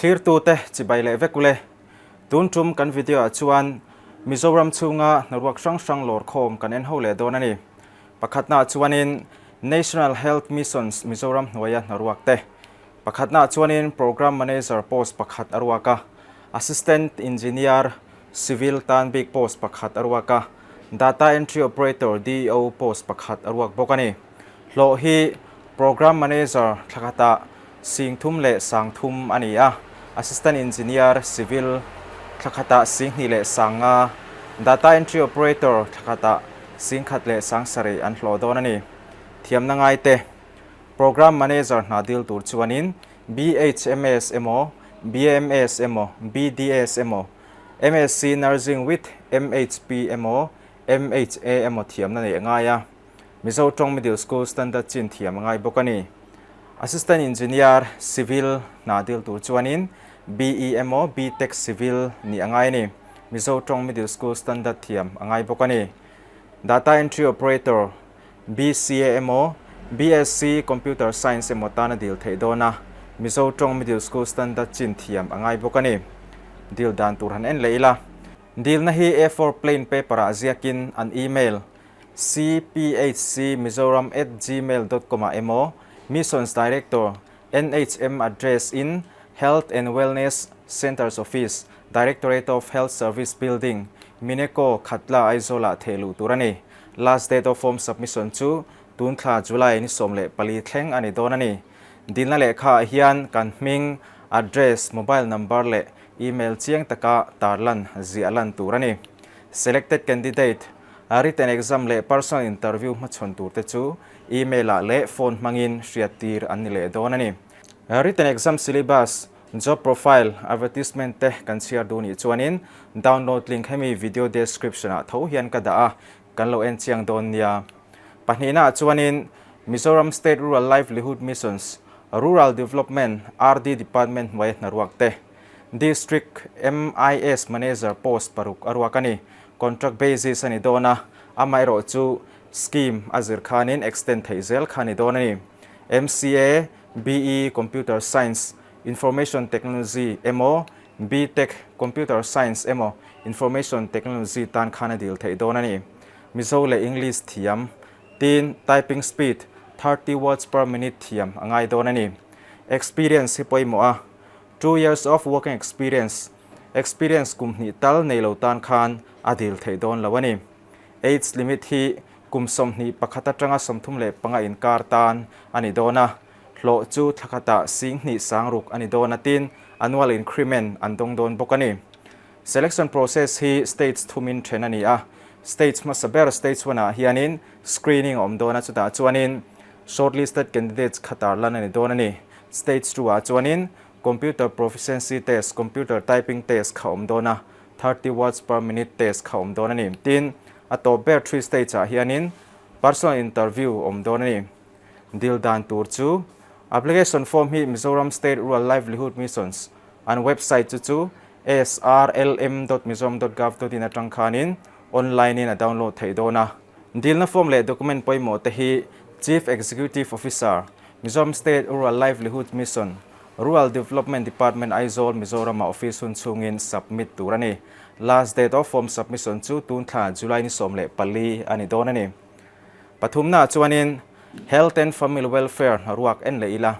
Thlirtute chibai leh vek ule. Tun tum kan video ah chuan Mizoram chhunga hnaruak hrang hrang lawrkhawm kan en ho leh dawn a ni. Pakhatnaah chuanin National Health Missions Mizoram hnuaia hnaruak te. Pakhatnaah chuanin Programme Manager post pakhat a ruak a, Assistant Engineer, Civil, tan bik post pakhat a ruak a, Data Entry Operator, DEO, post pakhat a ruak bawk a ni. Hlawh hi Programme Manager thlakhatah 3000 leh 3000 a ni a, Assistant Engineer, Civil, thlakhatah 2000 leh 5000, Data Entry Operator thlakhatah 10,000 leh 7,000 an hlawh dawn a ni. Thiamna ngaite. Programme Manager hna dil tur chuanin BHMS emaw, BAMS emaw, BDS emaw, MSc Nursing with MHP emaw, MHA emaw thiamna neih a ngai a. Mizo tawng Middle School Standard chin thiam a ngai bawk a ni. Assistant Engineer, Civil, hna dil tur chuanin BE emaw, BTech Civil nih a ngai a ni. Mizo tawng Middle School Standard thiam a ngai bawk a ni. Data Entry Operator, BCA emaw, BSc Computer Science emaw tan a dil theih dawn a, Mizo tawng Middle School Standard chin thiam a ngai bawk a ni. Dil dan tur han en leh ila. Dilna hi A4 plain paper ah ziakin an email cphcmizoram@gmail.com ah emaw Missions Director NHM address in Health and Wellness Centres Office, Directorate of Health Service Building, Mineco, Khatla, Aizawl-ah theh luh tur a ni. Last date of form submission chu tun thla July ni 14 thleng a ni dawn a ni. Dilna lehkhaah hian kan hming, address, mobile number leh email chiang taka tarlan ziah lan tur a ni. Selected candidate, written exam leh personal interview hmachhawn turte chu email-ah leh phone hmangin hriattir an ni leh dawn a ni. Written exam syllabus, job profile, advertisement te kan chhiar duh nih chuanin download link hemi video description-ah tho hian ka dah a, kan lo en chiang dawn nia. Pahnihnaah chuanin Mizoram State Rural Livelihood Missions, Rural Development, RD Department hnuaia hnaruak te, District MIS Manager post paruk a ruak a ni. Contract basis a ni dawn a, amaherawhchu Scheme a zir khanin extend theih zel kha ni dawn a ni. MCA, BE, Computer Science, Information Technology, emaw, BTech, Computer Science, emaw, Information Technology, tan khan a dil theih dawn a ni. Mizo leh English thiam, tin typing speed 30 words per minute thiam a ngai dawn a ni. Experience hi pawimawh a, 2 years of working experience, experience kum hnih tal nei lo tan khan a dil theih dawn lo a ni. Age limit hi kum 21 atanga 35 inkar tan a ni dawn a, hlawh chu thlakhatah 2600 a ni dawn a tin annual increment an dawng dawn bawk a ni. Selection process hi stage thumin then a ni a, stage hmasa ber stage one ah hianin screening a awm dawn a, chutah chuanin shortlisted candidates kha tarlan a ni dawn a ni. Stage two ah chuanin computer proficiency test, computer typing test kha awm dawn a, 30 words per minute test kha awm dawn a ni. Tin, a tawp ber three stage ah hianin personal interview awm dawn a ni. Dil dan tur chu application form hi Mizoram State Rural Livelihood Missions an website chu chu srlm.mizoram.gov.in atang khanin online in a download theih dawn a. Dilna form leh document pawimawh te hi Chief Executive Officer, Mizoram State Rural Livelihood Mission, Rural Development Department Aizawl, Mizoram-ah office hun chhungin submit tur a ni. Last date of form submission chu tun thla July ni 14 a ni dawn a ni. Pathumnaah chuanin Health and Family Welfare hnaruak en leh ila.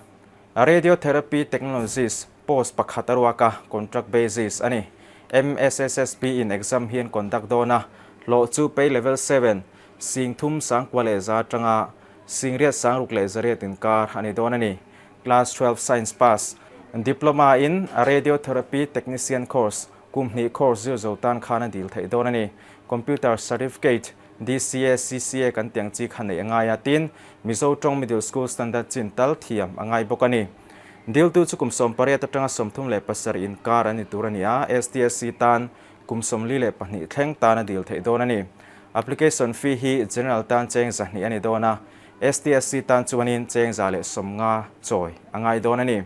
Radiotherapy Technologist post pakhat a ruak a, contract basis a ni. MSSSB in exam hi an conduct dawn a, hlawh chu pay level 7, 31,100 atanga 86,800 inkar a ni dawn a ni. Class 12 Science pass, Diploma in Radiotherapy Technician course, kum hnih course zir zo tan khan a dil theih dawn a ni. Computer Certificate, DCA, CCA kan tiang chi kha neih a ngai a, tin Mizo tawng Middle School Standard chin tal thiam a ngai bawk a ni. Diltu chu kum 18 atanga 37 inkar an ni tur a ni a, STSC tan kum 42 thleng tan a dil theih dawn a ni. Application fee hi General tan cheng 200 a ni dawn a, STSC tan chuanin cheng 150 chawi a ngai dawn a ni.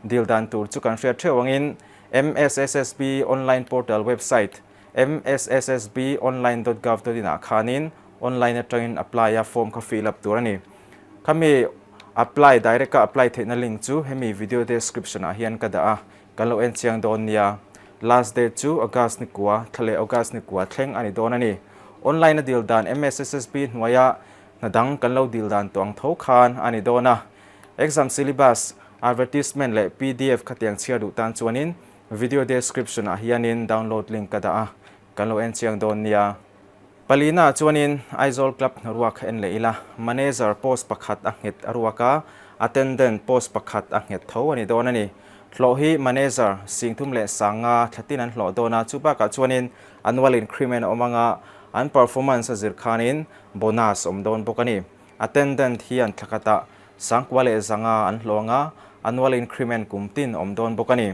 Dil dan tur chu kan hriat theuh angin MSSSB online portal website msssbonline.gov.in ah khanin online atangin apply a form kha fill up tur a ni. Khami Apply direct a apply theihna link chu hemi video description ah hian ka dah a, kan lo en chiang dawn nia. Last date chu August ni kua, thla leh August ni kua thleng a ni dawn a ni. Online a dil dan MSSSB hnuaia hna dang kan lo dil dan tawh ang tho khan a ni dawn a. Exam syllabus, advertisement leh pdf khatiang chhiar duh tan chuanin video description ah hianin download link ka dah a, kan lo en chiang dawn nia. Palina chuanin Aizawl Club hnaruak en leh ila, Manager post pakhat a nghet a ruak a, Attendant post pakhat a nghet tho a ni dawn a ni. Hlawh hi Manager 30,500 thlatin an hlawh dawn a, chu bakah chuanin annual increment a awm anga an performance a zir khanin bonus awm dawn bawk a ni. Attendant hian thlakhatah 9,500 an hlawh anga annual increment kum tin awm dawn bawk a ni.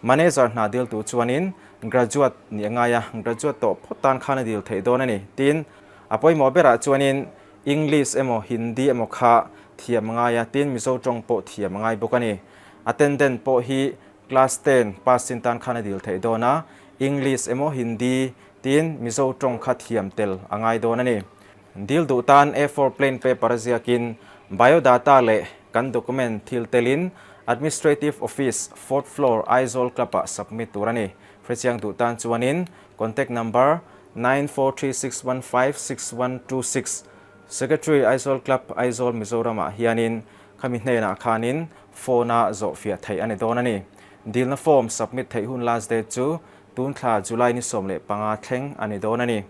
Manager hna diltu chuanin graduate nih a ngai a, graduate tawh phawt tan khan a dil theih dawn a ni. Tin, a pawimawh berah chuanin English emaw Hindi emaw kha thiam a ngai a, tin Mizo tawng pawh thiam a ngai bawk a ni. Attendant pawh hi class 10 pass chin tan khan a dil theih dawn a, English emaw Hindi tin Mizo tawng kha thiam tel a ngai dawn a ni. Dil duh tan A4 plain paper a ziakin biodata leh kan document thil telin Administrative Office, Fourth Floor, Aizawl Club-ah submit tur a ni. Hrechiang duh tan chuanin contact number 9436156126, Secretary, Aizawl Club, Aizawl, Mizoram-ah hianin khami hnenah khanin phone-a zawhfiah theih a ni dawn a ni. Dilna form submit theih hun last date chu tun thla July ni 15 thleng a ni dawn a ni.